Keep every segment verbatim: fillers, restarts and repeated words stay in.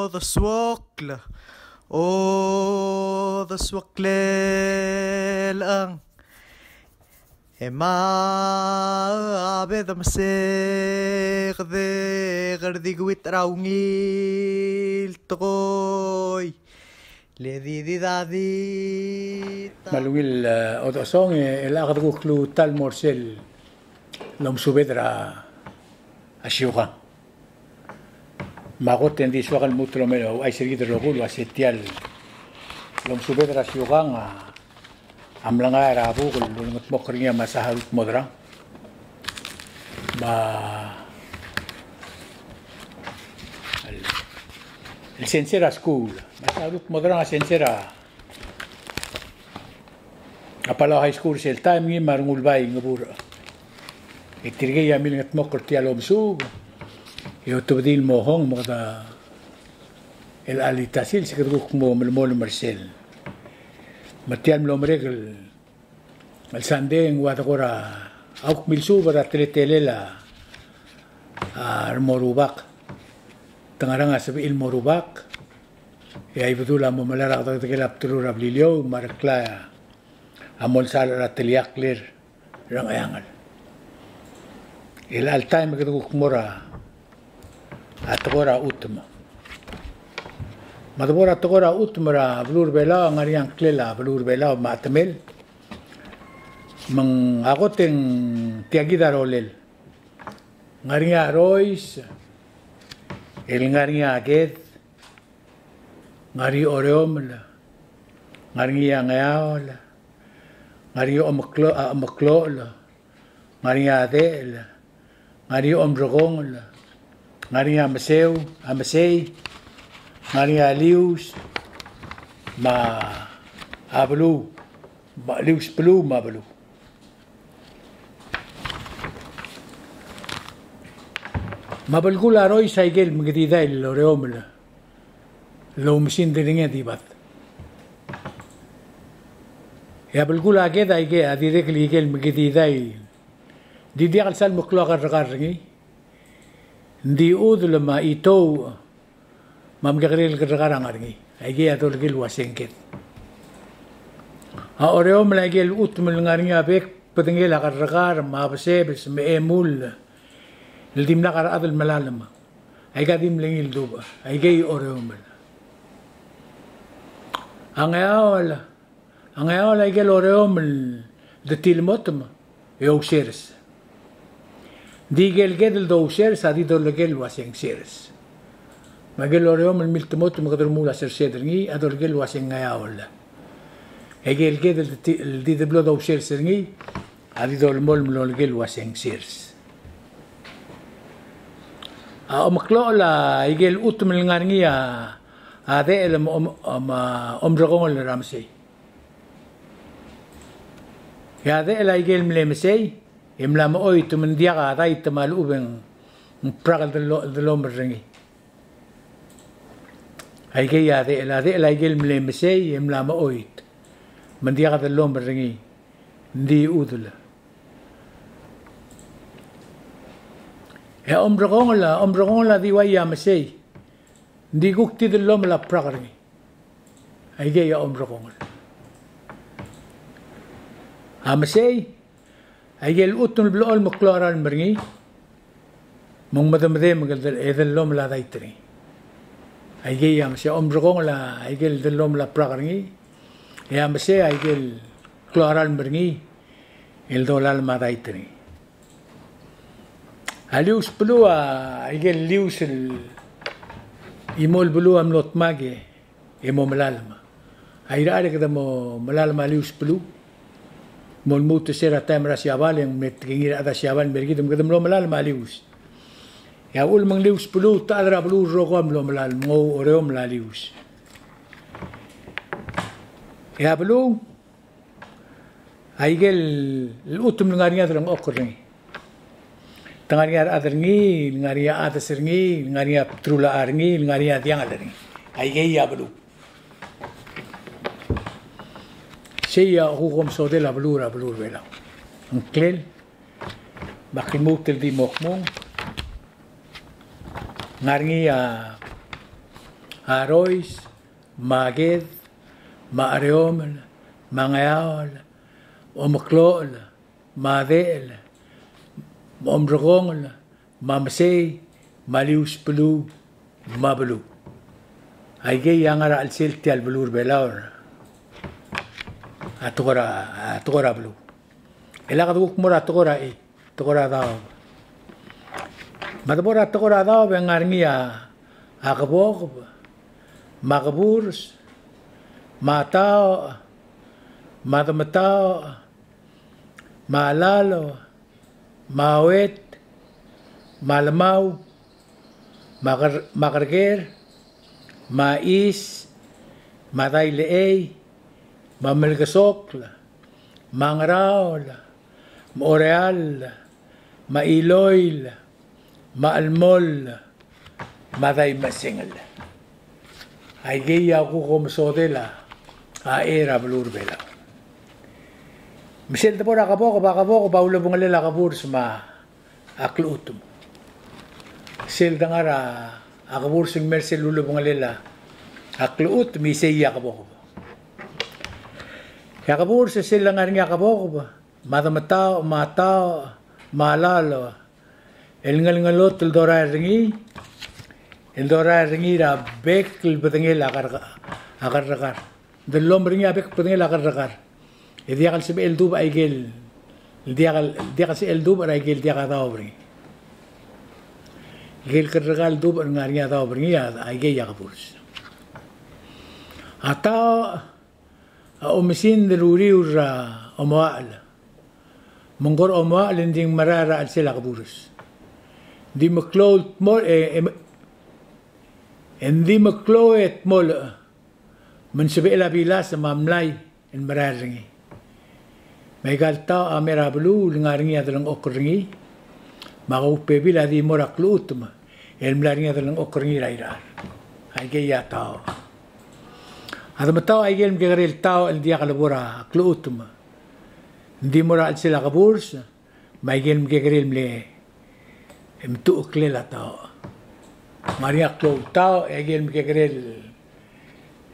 Odesuokl, odesuoklel ang. E ma a bedemesek de kerdikuit er a ungil tekoi. Le di di da di. Me a ungil, e, odesong, e, el a kede kuk luut el mo er sel lomesubed er a siukang. Me a kot e ng di soak el lmuut el omes el ouchais er kid el rokui el uase tia el lomesubed er a siukang a, a mlengai er a buk el ulengetmokl er ngii a Masaharu Tmodrang. Me a el, el sensei er a skuul. Masaharu Tmodrang a sensei er a a Palau High School er sel taem ngii me a Rengulbai Ngeburch. E tirkei a milengetmokl er tia el omesuub. E otobedii el mo hong me kede el chelitasiil se kede kuk mo melemolem er sel. Me tia el mlo merek el, el sandei e ng ua de kora, a kuk milsuub er a teletelel a, a remo rubak. Te ngerang a sebechir el mo rubak. E a Ibedul a mo melai er a kedekedekel a bdelul er a Beliliou, me a Reklai a mo lsal er a teliakl er a Ngcheangel. E chelecha el taem e kede kuk mo er a, a tekoi er a chutem. Me a debo er a tekoi er a chutem er a beluu er a Belau, a ngar er ngii a ngklel a beluu er a Belau me a chetemel. Me ng a kot e ng tia kid a rolel. Ngar er ngii a Rois, el ngar er ngii a Ked, ngar er ngii a Oreomel, ngar er ngii a Ngeaol, ngar er ngii a Omeklo-, a Omeklochel, ngar er ngii a Dechel, ngar er ngii a Omrekongel, ngar er ngii a Meseu, a Mesei, ngar er ngii a Lius, me a Beluu, me a Lius Beluu me a Beluu. Me a belkul a Rois a ikel mekedidail el Oreomel el oumesingd er ngii a Dibad. E a belkul a Ked a ikel, a dirrek el ikel mekedidail. Ng di diak el sal meklou a kerrekar er ngii. Ng di Udel me a Itou me a mekekerei el kerrekar a ngar er ngii. Aikei a dolekoi el uaseng Ked. A Oreomel a ikel chutem el ngar er ngii a bek el bedengel a kerrekar me a besebes me a emull el dimlak a rechad el melalem. Aika di mle ngii el dubech. Aikei Oreomel. A Ngeaol, a Ngeaol a ikel Oreomel el de tilemotem e ousers. Ng di ikel Ked el dousers a di dolekoi el uaseng Sers. Me a ikel Oreomel el miltemotem me kede remuul a sersed er ngii a dolekoi el uaseng Ngeaol. E ikel Ked el di, el di deblo dousers er ngii a di dolemolem el olekoi el uaseng Sers. A Omeklochel a ikel chutem el ngar er ngii a, a Dechel me a Om-, me a Omrekongel er a Mesei. E a Dechel a ikel mle mesei, e mla mechoit me ng diak a dait me a lechub e ng brak el delo-, delomel er ngii. Aikei a Dechel, a Dechel a ikel mle mesei, e mla mechoit me ng diak a delomel er ngii. Ng di Udel. E a Omrekongel, a Omrekongel a di uai a Mesei. Ng di kuk di dellomel a brak er ngii. Aikei a Omrekongel. A Mesei, aikel chutem el blechoel el meklou a ralm er ngii, me ng medemedem e dellomel a dait er ngii. Aikei a Mesei. A Omrekongel a ikel dellomel a brak er ngii, e a Mesei a ikel klou a ralm er ngii el dolalem a dait er ngii. A Lius Beluu a ikel Lius el chimo el beluu a mlo dmak e mo melalem. A irechar e kede mo melalem a Lius Beluu. Mo lmuut er se er a taem er a Siabal e ng mle tekingir a rechad er a Siabal el mer kid me kede mlo melalem a Lius. E a uchul me ng Lius Beluu, te chad er a beluu el rokui a mlo melalem, nguu Oreomel a Lius. E a Beluu a ikel chutem el ngar er ngii a delengchokl er ngii. Te ngar er ngii a rechad er ngii, ngar er ngii a chades er ngii, ngar er ngii a bdelul a char er ngii, ngar er ngii a diangel er ngii. Aikei a Beluu. Sei a kuk omesodel a beluu er a beluu er a Belau. Ngklel, me ak lmuut el di mo kmung. Ngar er ngii a, a Rois, me a Ked, me a Chereomel, me a Ngeaol, Omeklochel, me a Dechel, me a Omrekongel, me a Mesei, me a Liusbeluu, me a Beluu. Aikei a ngar er a chelsel tia el beluu er a Belau er a tekoi er a, a tekoi er a beluu. E lak de kuk mo er a tekoi er a, e, tekoi er a daob. Me a debo er a tekoi er a daob e ng ngar er ngii a, a Kebokeb, me a Keburs, me a Taoch, me a Demetaoch, me a Lalo, me a Wet, me a Lemau, me a Ker-, me a Kerker, me a Chis, me a Dailechei, me a Melkesokl, me a Ngeraol, me a Oreall, me a Chiloil, me a Chelmoll, me a Daimechesengel. Aikei a kuk omesodel a, a chei er a beluu er a Belau. Me sel debo er a Kebokeb, a Kebokeb a ulebengelel a Keburs me a a Klechutem. Sel de ngar er a, a Keburs el mei er sel ulebengelel a Klechutem, me isei a Kebokeb. E a Keburs sel de ngar er ngii a Kebokeb, me a Demetaoch, me a Taoch, me a Lalo, el ngelngelot el dorael er ngii, el dorael er ngii er a bek el bedengel a kerrekar, a kerrekar. Ng dellomel er ngii a bek el bedengel a kerrekar. E diak el sebechel el dubech aikel, diak el, diak el sebechel el dubech er aikel diak a daob er ngii. Aikel kerrekar el dubech el ngar er ngii a daob er ngii a, aikei a Keburs. A Taoch a oumesingd el uriul er a omoachel. Me ng kora omoachel e ng di ng merael er a chelsel a Keburs. Ng di meklou el tmol, e, e, e ng di meklou e tmolech. Me ng sebechel a bilas me a mlai el merael er ngii. Me aika el Taoch a mei er a beluu el ngar er ngii a delengchokl er ngii. Me a kaubebil a di mo er a Klechutem el mla er ngii a delengchokl er ngii er a irechar. Aikei a Taoch. A Demetaoch aikel mekekerei el Taoch el diak lebo er a Klechutem. Ng di mo er a chelsel a Keburs, me aikel mekekerei el mle, e, metucheklel a Taoch. Me ngar er ngii a klou el Taoch, e aikel mekekerei el,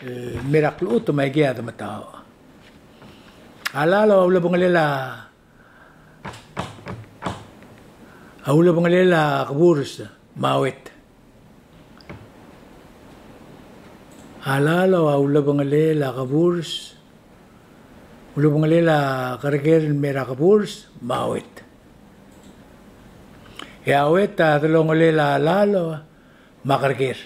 e, mei er a Klechutem, me aikei a Demetaoch. A Lalo a ulebengelel a, a ulebengelel a Keburs me a Wet. A Lalo a ulebengelel a Keburs, ulebengelel a Kerker el mei er a Keburs me a Wet. E a Wet a delongelel a Lalo me a Kerker.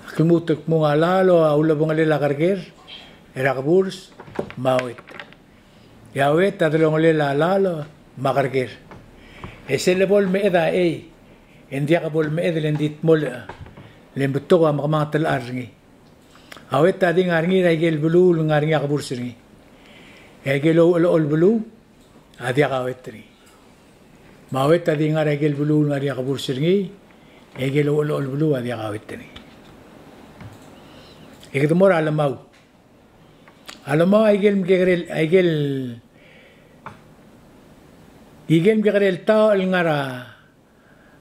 Ak lmuut el kmung, a Lalo a ulebengelel a Kerker er a Keburs me a Wet. E a Wet a delongelel a Lalo me a Kerker. E sel lebo el meched a chei, e ng diak bo lemeched e le ng di tmolech, le ng betok a mekemanget el chad er ngii. A Wet a di ngar er ngii er aikel beluu el ngar er ngii a Keburs er ngii. E aikel ouchelecho el beluu a diak a Wet er ngii. Me a Wet a di ngar er aikel beluu el ngar er ngii a Keburs er ngii, e aikel ouchelecho el beluu a diak a Wet er ngii. E kede mo er a Lemau. A Lemau aikel mekekerei el, aikel, aikel mekekerei el Taoch el ngar er a,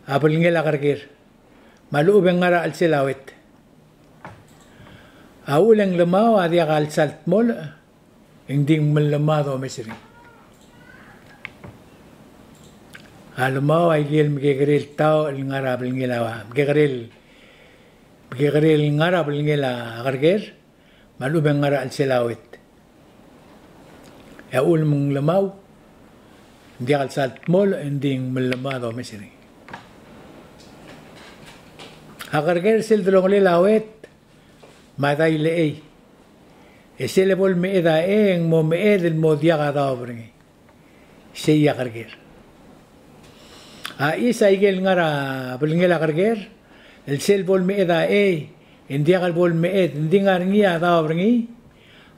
a belngel a Kerker. Me a lechub e ng ngar er a chelsel a Wet. A uchul e ng Lemau a diak a lsal tmolech, e ng di ng mellemau a domes er ngii. A Lemau aikel mekekerei el Taoch el ngar er a belngel a, mekekerei el, mekekerei el ngar er a belngel a Kerker. Me a lechub e ng ngar er a chelsel a Wet. E a uchul me ng Lemau, ng diak lsal tmolech, e ng di ng mellemau a domes er ngii. A Kerker sel delongelel a Wet me a Dailechei. E sel lebo el meched a chei e ng mo meched el mo diak a daob er ngii. Sei a Kerker. A Chis aikel ngar er a belngel a Kerker, el sel bo lemeched a chei, e ng diak el bo lemeched, ng di ngar er ngii a daob er ngii,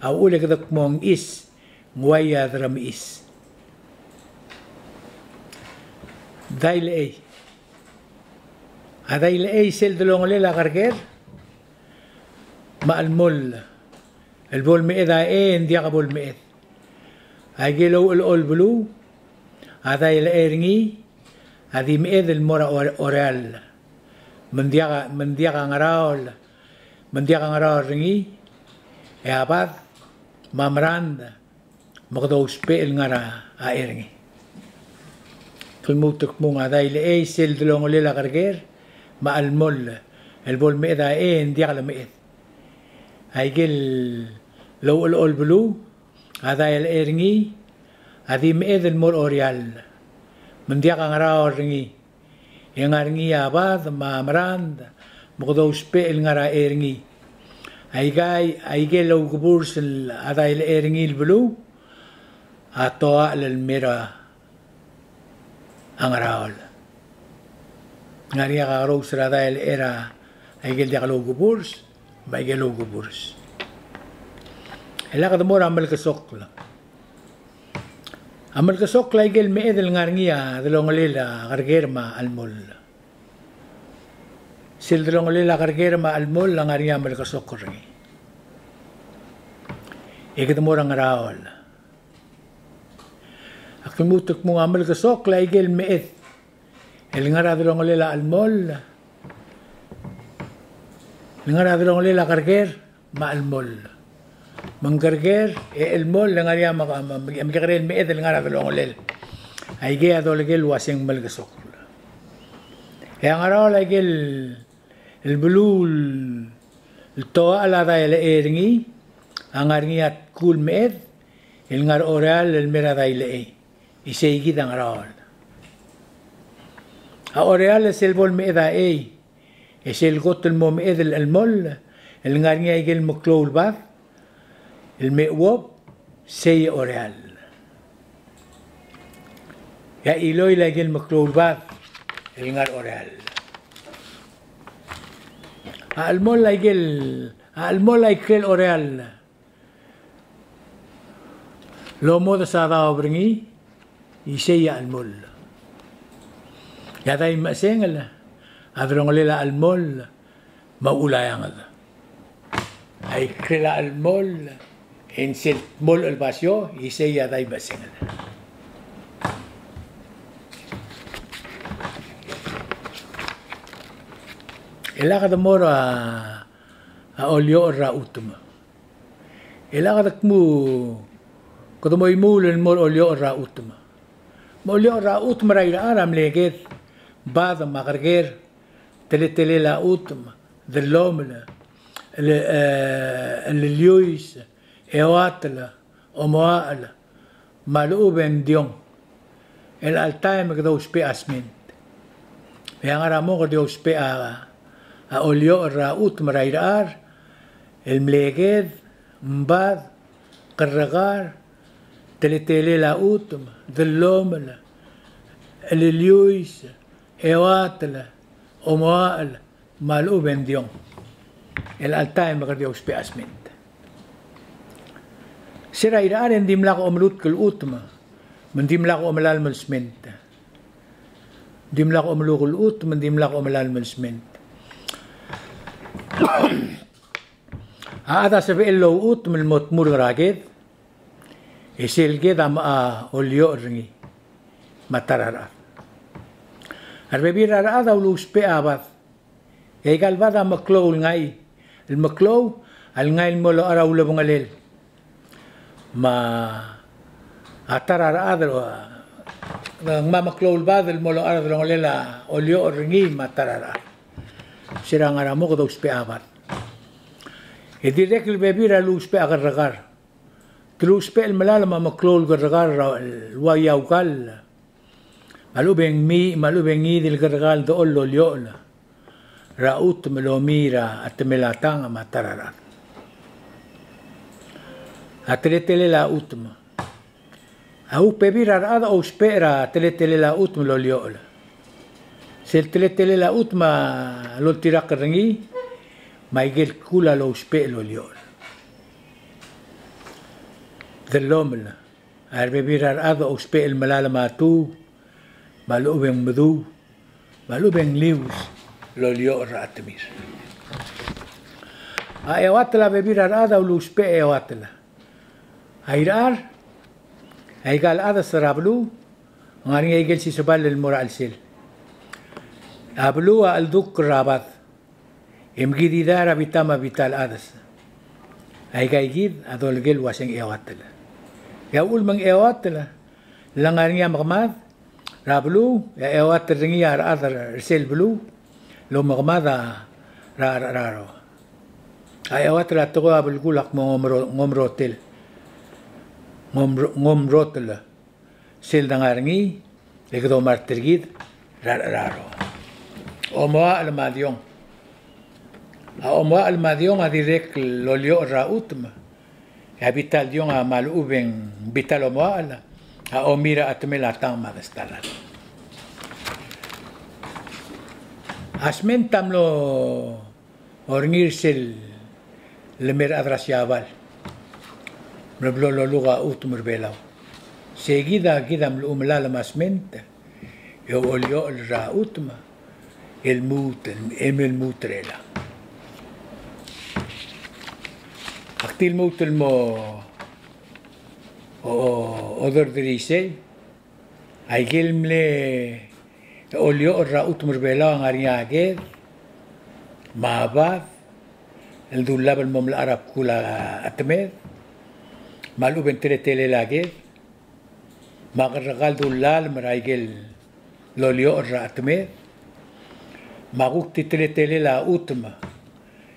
a uchul e kede kmo ng chis, ng uai a deremechis. Dailechei. A Dailechei sel delongelel a Kerker me a Chelmoll, el bo lemeched a chei e ng diak bo lemeched. Aikel ouchelecho el beluu a Dailechei er ngii a di meched el mo er a Ore-, Oreall. Me ng diak, me ng diak a ngaraol, me ng diak a ngaraol er ngii, e a bad, me a merand, me kede ousbech el ngar er a, a er ngii. Ke lmuut el kmo ng a dailechei sel delongelel a kerker, me a chelmoll, el bo lemeched a e, e ng diak lemeched. Aike el louchelechol beluu, a dailechei er ngii, a di meched el mo er a Oreall. Me ng diak a ngaraol er ngii. E ngar er ngii a bad, me a merand, me kede ousbech el ngar er a e er ngii. Aika, aike el oukeburs el a dailechei er ngii el beluu, a toachel el mei er a ngaraol. Ngar er ngii a kakerous er a dailechei er a, aike el diak loukeburs, me aike el oukeburs. E lak de mo er a melkesokl. A melkesokl a ikel meched el ngar er ngii a delongelel a kerker me a chelmoll. Sel delongelel a kerker me a chelmoll a ngar er ngii a melkesokl er ngii. E kede mo er a ngaraol. Ak lmuut el kmo ng a melkesokl a ikel meched el ngar er a delongelel a chelmoll, el ngar er a delongelel a kerker me a chelmoll. Me ng kerker e chelmoll, e ngar er ngii a me, me, me, mekekerei el meched el ngar er a delongelel. Aike a dolekoi el uaseng melkesokl. E a ngaraol a ikel beluu el toachel a dailechei er ngii, a ngar er ngii a tkul meched el ngar er a Oreall el mei er a dailechei. Isei kid a ngaraol. A Oreall sel bo lemeched a ei, e sel kot el mo meched el chelmoll, el ngar er ngii a ikel meklou el bad, el me chuob, sei a Oreall. E a chiloil a ikel meklou el bad, el ngar er a Oreall. A chelmoll a ikel, a chelmoll a ikrel Oreall. Lomodes a daob er ngii, isei a chelmoll. E a daimechesengel, a delongelel a chelmoll, me a uchul a eanged. A ikrel a chelmoll, e ng sel dmolech el basio, isei a daimechesengel. E lak de mo er a, a oliochel er a chutem. E lak de kmo, kede mo imuul el mo er a oliochel er a chutem. Me a oliochel er a chutem er a irechar a mle ked, bad me a kerker, teletelel a chutem, dellomel, el, e, leliuis, eoatel, omoachel, me a lechub e ng diong. El chelecha el taem e kede ousbech a sment. E a ngar er a mong e kede ousbech a, a oliochel er a chutem er a irechar, el mle ked, bad, kerrekar, teletelel a chutem, dellomel, leliuis, eoatel, omoachel, me a lechub e ng diong. El chelecha el taem e kede ousbech a sment. Se er a irechar e ng dimlak omelutk el chutem, me ng dimlak omelalem el sment. Ng dimlak omelutk el chutem, me ng dimlak omelalem el sment. A chad a sebechel el ouchutem el mo tmurk er a ked, e sel ked a mo oliochel er ngii, me a ta er a rechad. A rebebil er a rechad a uluusbech a bad. E aika el bad a meklou el ngai, el meklou, a lengai el mo locha er a ulebengelel. Me a ta er a rechad, ng mo meklou el bad el mo locha er a delongelel a oliochel er ngii me a ta er a rechad. Se er a ngar er a mong e kede ousbech a bad. E dirrek el bebil er a luusbech a kerrekar. Te luusbech el melalem a meklou el kerrekar er a ua iaukall. Me a lechub e ng mii, me a lechub e ng ngii di el kerrekar el dechor el oliochel er a chutem el omiil er a temel a tang me a ta er a rechad. A teletelel a chutem. A kuk bebil er a rechad a ousbech er a teletelel a chutem el oliochel. Sel teletelel a chutem a loltirakl er ngii, me aike el tkul a lousbech el oliochel. Dellomel. A rebebil er a rechad a ousbech el melalem a tuub, me a lechub e ng meduub, me a lechub e ng lius el oliochel er a chetemir. A eoatel a bebil er a rechad a uluusbech a eoatel. A irechar, aika el chad er a beluu, ng ngar er ngii aike el siseball el mo er a chelsel. A beluu a cheldukl er a bad, e mekidid er a bita me a bita el chades. Aika kid a dolekoi el uaseng euatel. E a uchul me ng euatel, le ng ngar er ngii a mekemad er a beluu, e a euatel er ngii a rechad er sel beluu el omekemad er a, er a, er a Raro. A euatel a tekoi a belkul a kmo ng omro-, ng omrotel. Ng omro-, ng omrotel. Sel dengar er ngii, e kede omart er kid er a, er a Raro. Omoachel me a diong. A omoachel me a diong a dirrek el oliochel er a chutem. E a bita el diong a me a lechub e ng bita el omoachel a omiir a chetemel a tang me a destalal. A sment a mlo orngir sel lemei a rechad er a Siabal. Me a blo loluk a chutem er Belau. Sei kid a kid a mluumelal me a sment e oliochel er a chutem el lmuut, e me lmuut er elechang. Ak di lmuut el mo o, o, oderderii sei. Aike el mle oliochel er a chutem er Belau a ngar er ngii a ked me a bad el dullab el mo melechar a bkul a chetemed, me a lechub e ng teletelel a ked, me a kerrekal dullab el mer aike el oliochel er a chetemed, me a kuk di teletelel a chutem,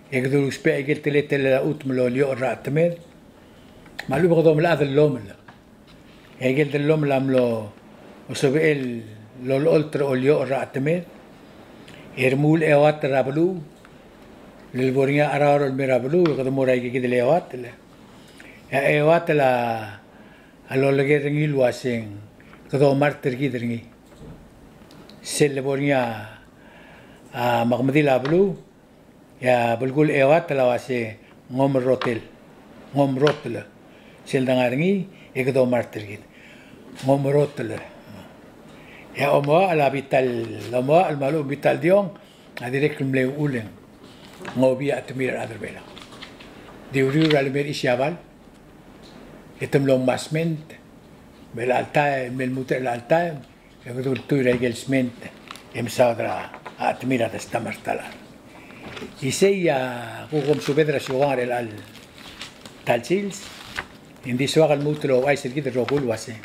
e kede ousbech aike el teletelel a chutem el oliochel er a chetemed, me a lechub e kede omelechad el dellomel. E aike el dellomel a mlo sebechel el olecholt er a oliochel er a chetemed. E remuul euatel er a beluu, le bo er ngii a cheraro el mei er a beluu, e kede mo er aike kid el euatel. E a euatel a lolekoi er ngii el uaseng kede omart er kid er ngii. Sel lebo er ngii a, a mekemedil a beluu, e a belkul euatel a uase ng omrotel, ng omrotel. Sel dengar er ngii, e kede omart er kid. Ng omrotel. E a omoachel a bita el, omoachel me a lechub e ng bita el diong, a dirrek el mle uchul e ng obii a chetemir a rechad er Belau. Di uriul er a lemei er a Siabal, e te mlo ngmai a sment, me chelecha el taem, me lmuut er chelecha el taem, e kede ultuil er aike el sment, e mesaod er a chetemir a destamart a lechang. Isei a kuk omesubed er a siukang er chelecha el ta el sils, e ng di soak el lmuut el ouchais er kid el rokui el uase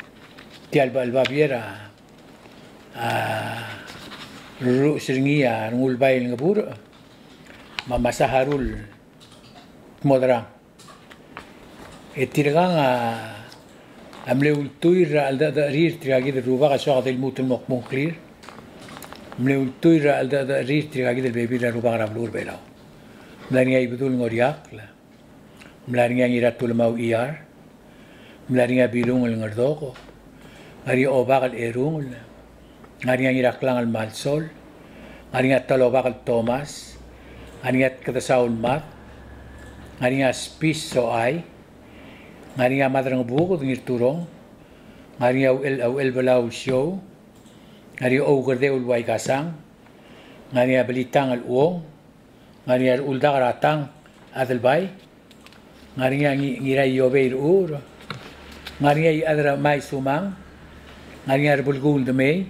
tia el ba-, el babier a, a, rruches er ngii a Rengulbai el Ngeburech, me a Masaharu el Tmodrang. E tirkang a, a mle ultuil er a cheldechedecherir tirka kid el rubak el soak el lmuut el mo kmo ngklir. Mle ultuil er a cheldechedecherir tirka kid el bebil er a rubak er a beluu er a Belau. Mla er ngii a Ibedul Ngoriakl. Mla er ngii a Ngiratulemau Iyar. Mla er ngii a Bilung el Ngerdok. Ngar er ngii a Obak el Erungel. Ngar er ngii a Ngiraklang el Malsol. Ngar er ngii a Talobak el Thomas. Ngar er ngii a Tkedesau el Mad. Ngar er ngii a Spis Soai. Ngar er ngii a Madrengebuked Ngirturong. Ngar er ngii a Uchel, Uchelbelau Siou. Ngar er ngii a Oukerdeu el Uaikasang. Ngar er ngii a Belitang el Uong. Ngar er ngii a Rechuldak er a Tang Adelbai. Ngar er ngii a Ngi-, Ngiraiobei Rechur. Ngar er ngii a Iechad er a Mai Sumang. Ngar er ngii a Rebelkuul Demei.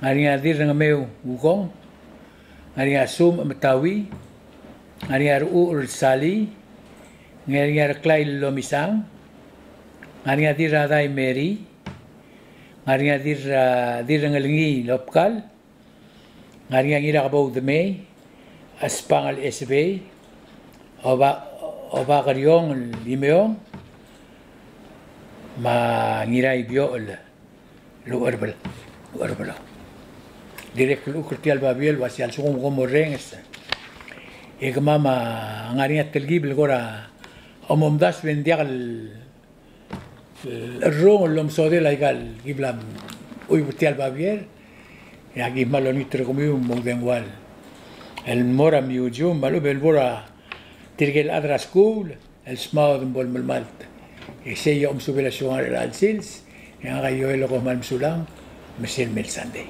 Ngar er ngii a Dirrengemeu Ukong. Ngar er ngii a Sumech Metaui. Ngar er ngii a Rechucher Sali. Ngar er ngii a Reklai Lomisang. Ngar er ngii a Dirradai Mary. Ngar er ngii a Dir-, a, Dirrengelengii Lobkal. Ngar er ngii a Ngirakebou Demei, a Spangel Esebei, Oba-, Obakeriong el Imeong, me a Ngiraibiochel el Ucherbel-, Ucherbelau. Dirrek el uchul er tia el babier el uase a lsekum kom orrenges e kemam a ngar er ngii a telkib el kora omomdasu e ng diak el el rrung el omesodel aika el ki bla mchuib er tia el babier, e aki kmal olengit er kemiu me oudengua el mo er a museum, me a lechub e le bo er tirke el chad er a skuul el smaod me bo lemelemalt. E sei a omesubel a siukang er chelecha el sils, e ngak a Ioel e kom kmal mesulang, me sel mei el Sunday.